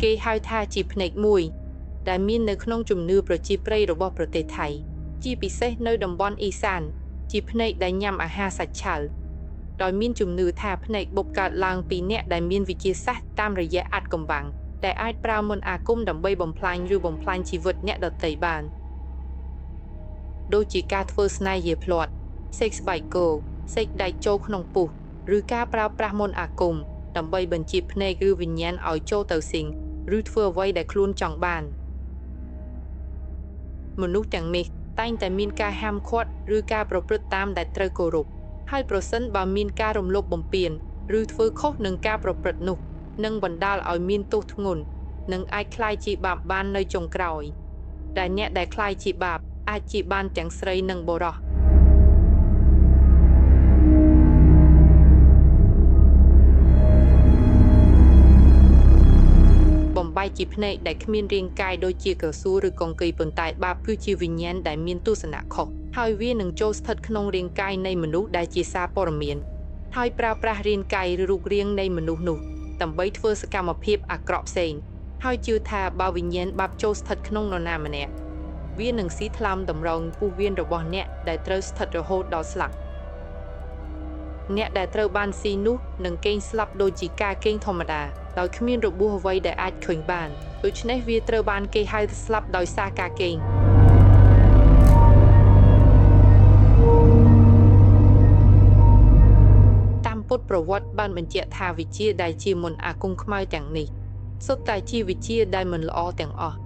គេហៅថាជាភ្នែកមួយ ដែលមាននៅក្នុងជំនឿប្រជាប្រិយរបស់ប្រទេសថៃ ជាពិសេសនៅតំបន់អ៊ីសាន ជាភ្នែកដែលញ៉ាំអាហារសាច់ឆៅដោយមានជំនឿថាភ្នែកបុកកើតឡើងពីអ្នកដែលមានវិទ្យាសាស្ត្រតាមរយៈអាថ៌កំបាំងដែលអាចប្រើមន្តអាគមដើម្បីបំផ្លាញឬបំផ្លាញជីវិតអ្នកដទៃបាន ដូចជាការធ្វើស្នេហ៍យាភ្លាត់ សេកស្បែកគោ សេកដែកចូលក្នុងពោះ ឬការប្រើប្រាស់មន្តអាគមដើម្បីបញ្ជាភ្នែកឬវិញ្ញាណឲ្យចូលទៅស៊ីង ឬធ្វើអ្វីដែលខ្លួនចង់បាន មនុស្សទាំងនេះតែងតែមានការហាមឃាត់ឬការប្រព្រឹត្តតាមដែលត្រូវគោរព ហើយប្រសិនបើមានការរំលោភបំពានឬធ្វើខុសនឹងការប្រព្រឹត្តនោះនឹងបណ្ដាលឲ្យមានទោសធ្ងន់និងអាចក្លាយជាបាបបាននៅចុងក្រោយ ដែលអ្នកដែលក្លាយជាបាបអាចជាបានទាំងស្រីនិងបុរសបំបែកជាភ្នែកដែលគ្មានរាងកាយដូចជាកៅស៊ូឬកង្គីប៉ុន្តែបាបគឺជាវិញ្ញាណដែលមានទស្សនៈខុសហើយវានឹងចូលស្ថិតក្នុងរាងកាយនៃមនុស្សដែលជាសារព័ត៌មានហើយប្រើប្រាស់រាងកាយឬរូបរាងនៃមនុស្សនោះដើម្បីធ្វើសកម្មភាពអាក្រក់ផ្សេងហើយជឿថាបើវិញ្ញាណបាបចូលស្ថិតក្នុងនរណាម្នាក់វានឹងស៊ីថ្លើមតម្រងពោះវៀនរបស់អ្នកដែលត្រូវស្ថិតរហូតដល់ស្លាប់អ្នកដែលត្រូវបានស៊ីនោះនឹងគេងស្លាប់ដូចជាការគេងធម្មតាដោយគ្មានរបួសអ្វីដែលអាចឃើញបានដូច្នេះវាត្រូវបានគេហៅស្លាប់ដោយសារការគេងតាមពុទ្ធប្រវត្តិបានបញ្ជាក់ថាវិជ្ជាដែលជាមន្តអាគមខ្មៅទាំងនេះសុទ្ធតែជាវិជ្ជាដែលមិនល្អទាំងអស់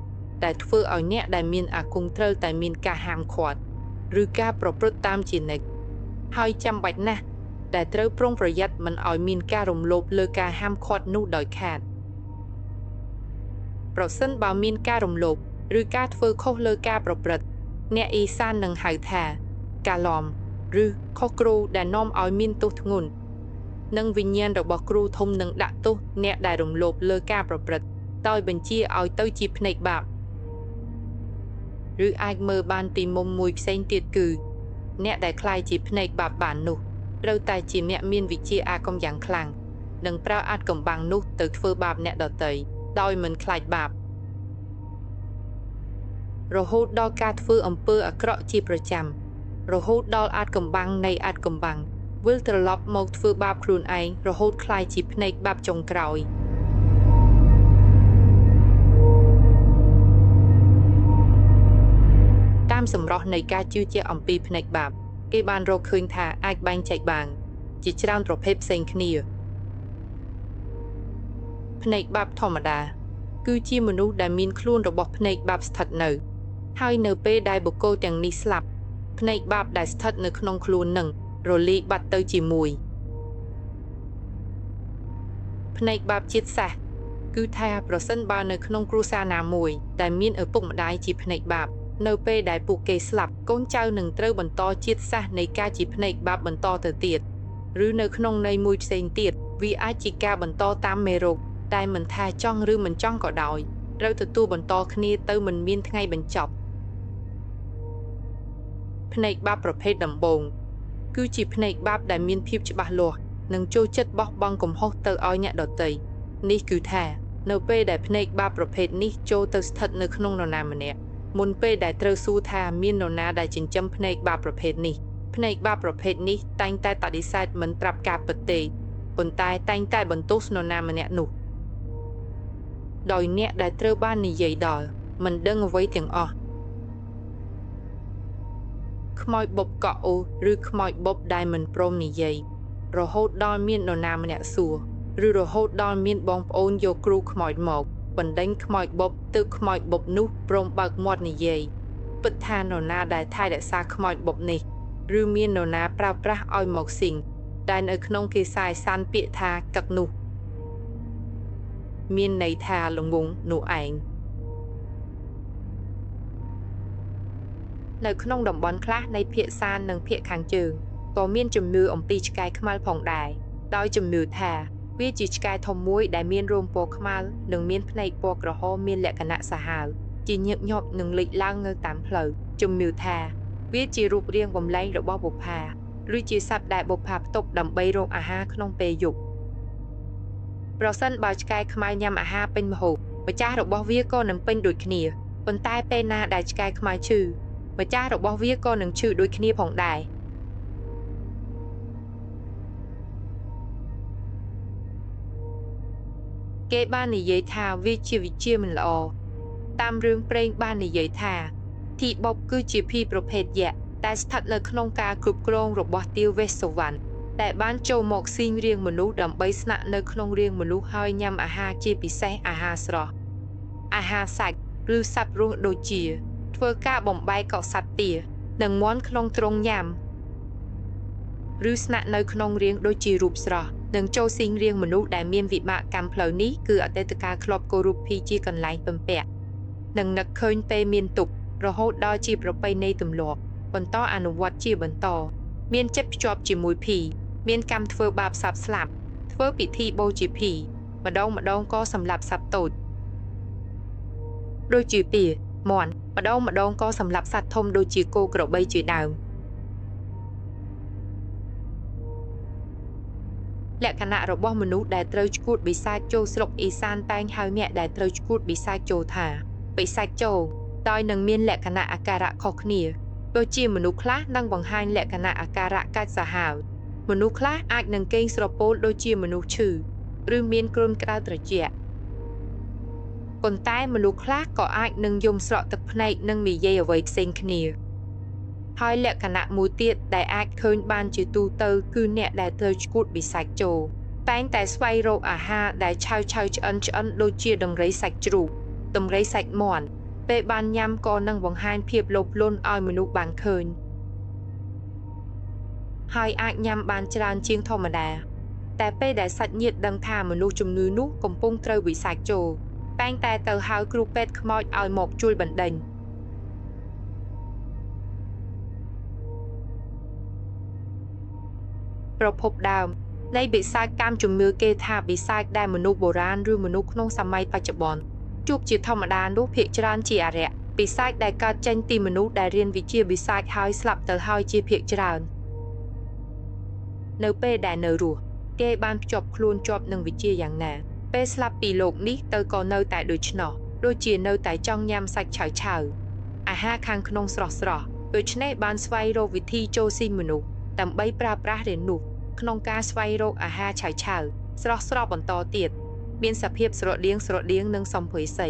ដែលធ្វើឲ្យអ្នកដែលមានអាគមត្រូវតែមានការហាមឃាត់ឬការប្រព្រឹត្តតាមជានិច្ចហើយចាំបាច់ណាស់ដែលត្រូវប្រុងប្រយ័ត្នមិនឲ្យមានការរំលោភលើការហាមឃាត់នោះដោយខាតប្រសិនបើមានការរំលោភឬការធ្វើខុសលើការប្រព្រឹត្តអ្នកអ៊ីសាននឹងហៅថាកាឡំឬខុសគ្រូដែលនាំឲ្យមានទោសធ្ងន់និងវិញ្ញាណរបស់គ្រូធំនឹងដាក់ទោសអ្នកដែលរំលោភលើការប្រព្រឹត្តដោយបញ្ជាឲ្យទៅជាភ្នែកបាបឬអាចមើលបានពីមុំមួយផ្សេងទៀតគឺអ្នកដែលក្លាយជាភ្នែកបាបបាននោះត្រូវតែជាអ្នកមានវិជ្ជាអាគមយ៉ាងខ្លាំងនិងប្រើអាថ៌កំបាំងនោះទៅធ្វើបាបអ្នកដទៃដោយមិនខ្លាចបាបរហូតដល់ការធ្វើអំពើអាក្រក់ជាប្រចាំរហូតដល់អាថ៌កំបាំងនៃអាថ៌កំបាំងវិលត្រឡប់មកធ្វើបាបខ្លួនឯងរហូតក្លាយជាភ្នែកបាបចុងក្រោយតាមសម្រស់នៃការជឿជាក់អំពីភ្នែកបាបគេបានរកឃើញថាអាចបែងចែកបានជាច្រើនប្រភេទផ្សេងគ្នាភ្នែកបាបធម្មតាគឺជាមនុស្សដែលមានខ្លួនរបស់ភ្នែកបាបស្ថិតនៅហើយនៅពេលដែលបុគ្គលទាំងនេះស្លាប់ភ្នែកបាបដែលស្ថិតនៅក្នុងខ្លួននឹងរលាយបាត់ទៅជាមួយភ្នែកបាបជាតិសាសន៍គឺថាប្រសិនបើនៅក្នុងគ្រួសារណាមួយដែលមានឪពុកម្ដាយជាភ្នែកបាបនៅពេលដែលពួកគេស្លាប់កូនចៅនឹងត្រូវបន្តជាតិសាសន៍នៃការជាភ្នែកបាបបន្តទៅទៀតឬនៅក្នុងន័យមួយផ្សេងទៀតវាអាចជាការបន្តតាមមេរោគតែមិនថាចង់ឬមិនចង់ក៏ដោយត្រូវទទួលបន្តគ្នាទៅមិនមានថ្ងៃបញ្ចប់ភ្នែកបាបប្រភេទដំបូងគឺជាភ្នែកបាបដែលមានភាពច្បាស់លាស់និងចូលចិត្តបោះបង់កំហុសទៅឲ្យអ្នកដទៃនេះគឺថានៅពេលដែលភ្នែកបាបប្រភេទនេះចូលទៅស្ថិតនៅក្នុងនរណាម្នាក់មុនពេលដែលត្រូវសួរថាមាននរណាដែលចិញ្ចឹមភ្នែកបាបប្រភេទនេះភ្នែកបាបប្រភេទនេះតែងតែបដិសេធមិនប្រាប់ការពិតទេប៉ុន្តែតែងតែបន្ទោសនរណាម្នាក់នោះដោយអ្នកដែលត្រូវបាននិយាយដល់មិនដឹងអ្វីទាំងអស់ខ្មោចបុបកក់អូឬខ្មោចបុបដែលមិនព្រមនិយាយរហូតដល់មាននរណាម្នាក់សួរឬរហូតដល់មានបងប្អូនយកគ្រូខ្មោចមកបណ្ដេញខ្មោចបុបទើបខ្មោចបុបនោះព្រមបើកមាត់និយាយពិតថានរណាដែលថែរក្សាខ្មោចបុបនេះឬមាននរណាប្រើប្រាស់ឲ្យមកស៊ីងដែលនៅក្នុងគេសាយសានពាក្យថាកឹកនោះមានន័យថាល្ងង់នោះឯងនៅក្នុងតំបន់ខ្លះនៃភាគសាននិងភាគខាងជើងក៏មានជំនឿអំពីឆ្កែខ្មៅផងដែរដោយជំនឿថាវាជាឆ្កែធំមួយដែលមានរោមពណ៌ខ្មៅនិងមានភ្នែកពណ៌ក្រហមមានលក្ខណៈសាហាវជាញឹកញាប់និងលេចឡើងនៅតាមផ្លូវជំនឿថាវាជារូបរាងបំលែងរបស់បុប្ផាឬជាសត្វដែលបុប្ផាផ្ទប់ដើម្បីរកអាហារក្នុងពេលយប់ប្រសិនបើឆ្កែខ្មៅញ៉ាំអាហារពេញម្ហូប ម្ចាស់របស់វាក៏នឹងពេញដូចគ្នាប៉ុន្តែពេលណាដែលឆ្កែខ្មៅឈឺម្ចាស់របស់វាក៏នឹងឈឺដូចគ្នាផងដែរគេបាននិយាយថាវាជាវិជ្ជាមិនល្អតាមរឿងព្រេងបាននិយាយថាធីបបគឺជាភីប្រភេទយក្សដែលស្ថិតនៅក្នុងការគ្រប់គ្រងរបស់ទាវវេស្សវណ្ណដែលបានចូលមកស៊ីងរាងមនុស្សដើម្បីស្នាក់នៅក្នុងរាងមនុស្សហើយញ៉ាំអាហារជាពិសេសអាហារស្រស់អាហារសាច់ឬសត្វរស់ដូចជាធ្វើការបំបែកកសត្វទានិងមាន់ក្នុងទ្រុងញ៉ាំឬស្នាក់នៅក្នុងរាងដូចជារូបស្រស់និងចូលស៊ីងរាងមនុស្សដែលមានវិបាកកម្មផ្លូវនេះគឺអតីតកាលធ្លាប់គោរពភីជាកន្លែងពំពាក់និងនឹកឃើញពេលមានទុក្ខរហូតដល់ជាប្រពៃណីទម្លាប់បន្តអនុវត្តជាបន្តមានចិត្តភ្ជាប់ជាមួយភីមានកម្មធ្វើបាបសត្វស្លាប់ធ្វើពិធីបូជាភីម្ដងម្ដងក៏សម្លាប់សត្វតូចដូចជាទាមាន់ម្ដងម្ដងក៏សម្លាប់សត្វធំដូចជាគោក្របីជាដើមលក្ខណៈរបស់មនុស្សដែលត្រូវឆ្កួតបិសាចចូលស្រុកអ៊ីសានតែងហៅអ្នកដែលត្រូវឆ្កួតបិសាចចូលថាបិសាចចូលដោយនឹងមានលក្ខណៈអាការៈខុសគ្នាដូចជាមនុស្សខ្លះនឹងបង្ហាញលក្ខណៈអាការៈកាចសាហាវមនុស្សខ្លះអាចនឹងកេងស្រពោលដូចជាមនុស្សឈឺឬមានគ្រុនក្តៅត្រជាក់ប៉ុន្តែមនុស្សខ្លះក៏អាចនឹងយំស្រក់ទឹកភ្នែកនិងនិយាយអ្វីផ្សេងគ្នាហើយលក្ខណៈមួយទៀតដែលអាចឃើញបានជាទូទៅគឺអ្នកដែលត្រូវឆ្កួតបិសាចចូលតែងតែស្វែងរកអាហារដែលឆៅឆៅឆ្អិនឆ្អិនដូចជាដំរីសាច់ជ្រូកដំរីសាច់មាន់ពេលបានញ៉ាំក៏នឹងបង្ហាញភាពលោភលន់ឲ្យមនុស្សបានឃើញហើយអាចញ៉ាំបានច្រើនជាងធម្មតាតែពេលដែលសាច់ញាតិដឹងថាមនុស្សជំងឺនោះកំពុងត្រូវបិសាចចូលតែងតែទៅហៅគ្រូពេទ្យខ្មោចឲ្យមកជួយបណ្ដេញប្រភពដើមនៃបិសាចកម្មជំនឿគេថាបិសាចដែលមនុស្សបុរាណឬមនុស្សក្នុងសម័យបច្ចុប្បន្នជួបជាធម្មតានោះភាគច្រើនជាអារក្សបិសាចដែលកើតចេញពីមនុស្សដែលរៀនវិជ្ជាបិសាចហើយស្លាប់ទៅហើយជាភាគច្រើននៅពេលដែលនៅរស់គេបានភ្ជាប់ខ្លួនជាប់នឹងវិជ្ជាយ៉ាងណាពេលស្លាប់ពីលោកនេះទៅក៏នៅតែដូច្នោះដូចជានៅតែចង់ញ៉ាំសាច់ឆៅឆៅអាហារខាងក្នុងស្រស់ស្រស់ដូច្នេះបានស្វែងរកវិធីចូលស៊ីមនុស្សដើម្បីប្រើប្រាស់រាននោះក្នុងការស្វែងរកអាហារឆៅឆៅស្រស់ស្រស់បន្តទៀតមានសភាពស្រដៀងស្រដៀងនឹងសំភុយសី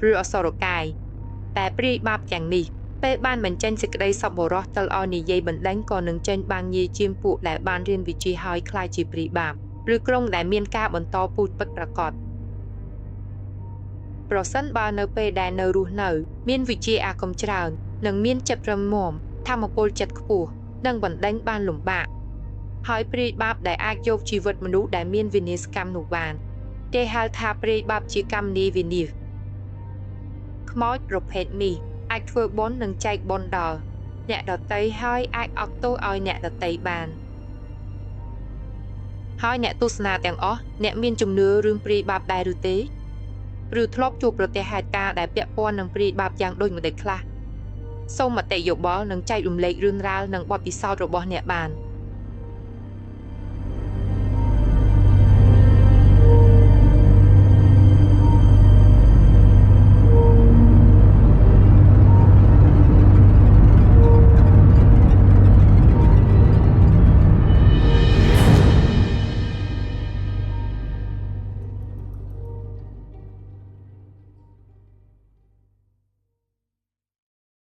ឬអសុរកាយតែព្រាយបាបយ៉ាងនេះពេលបានបញ្ចេញសេចក្តីសប្បុរសទៅឲ្យនិយាយបណ្ដេញក៏នឹងចេញបានងាយជាងពួកដែលបានរៀនវិជ្ជាហើយក្លាយជាព្រាយបាបឬក្រុមដែលមានការបន្តពូជពិតប្រាកដប្រសិនបើនៅពេលដែលនៅរស់នៅមានវិជ្ជាអាគមច្រើននិងមានចិត្តរឹងមាំធម៌ពលចិត្តខ្ពស់និងបណ្ដេញបានលំបាកហើយព្រាយបាបដែលអាចយកជីវិតមនុស្សដែលមានវិនាសកម្មនោះបានគេហៅថាព្រាយបាបជាកម្មនីវិនាសខ្មោចប្រភេទនេះអាចធ្វើបុណ្យនិងចែកបុណ្យដល់អ្នកដទៃហើយអាចអត់ទោសឲ្យអ្នកដទៃបានហើយអ្នកទស្សនាទាំងអស់អ្នកមានជំនឿរឿងព្រាយបាបដែរឬទេឬធ្លាប់ជួបប្រទះហេតុការណ៍ដែលពាក់ព័ន្ធនឹងព្រាយបាបយ៉ាងដូចម្តេចខ្លះសូមមតិយោបល់និងចែករំលែករឿងរ៉ាវនិងបទពិសោធន៍របស់អ្នកបាន